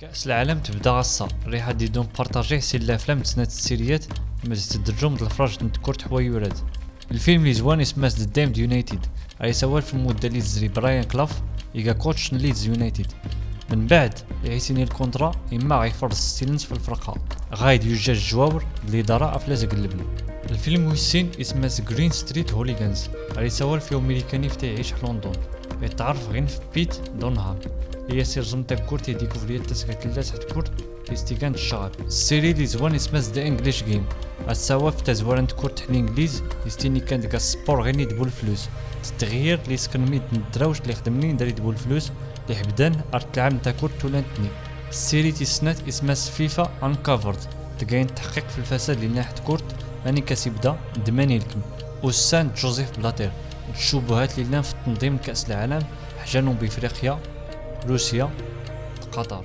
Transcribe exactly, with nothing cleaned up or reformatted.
كأس العالم تبدا غصة، ريحة دي دون بارطاجيه سي الافلام تسنات السيريات، ما تدرجهم د الفراج نتكور تحوى يوراد. الفيلم لي زوان اسمه ذا ديمد يونايتد، غي سوال في المدة اللي تزري براين كلاف يقا كوتش ليدز يونايتد. من بعد يعيسيني الكونترا، اما غيفرض السيلنس في الفرقة، غايد يوجد الجواور الادارة افلاز قلبني. الفيلم ويسين اسمه جرين ستريت هوليغانز، غي سوال في امريكاني فتي يعيش في لندن، يتعرف غين في بيت دونهام، هي سيرجنت كورتي ديكوفريات تسكت لله تحت كورت. استيكان الشغب السيري لي زوان اسماس ذا انجليش جيم. السواف تزوارن كورت حني انجليز، يستيني كان دقا السبور غير يدبو الفلوس. تتغير لي سكن ميد ندراوش لي خدمني ندري يدبو الفلوس، لي حبدان ارت العام نتا كورت تولانتني. السيري تي سنات اسماس فيفا انكافرد، تقاين تحقيق في الفساد لي ناحت كورت، اني كاسيبدا دماني لكم. والسان جوزيف بلاتير، الشبهات لي لان في التنظيم كاس العالم، حجانو بافريقيا، روسيا، قطر.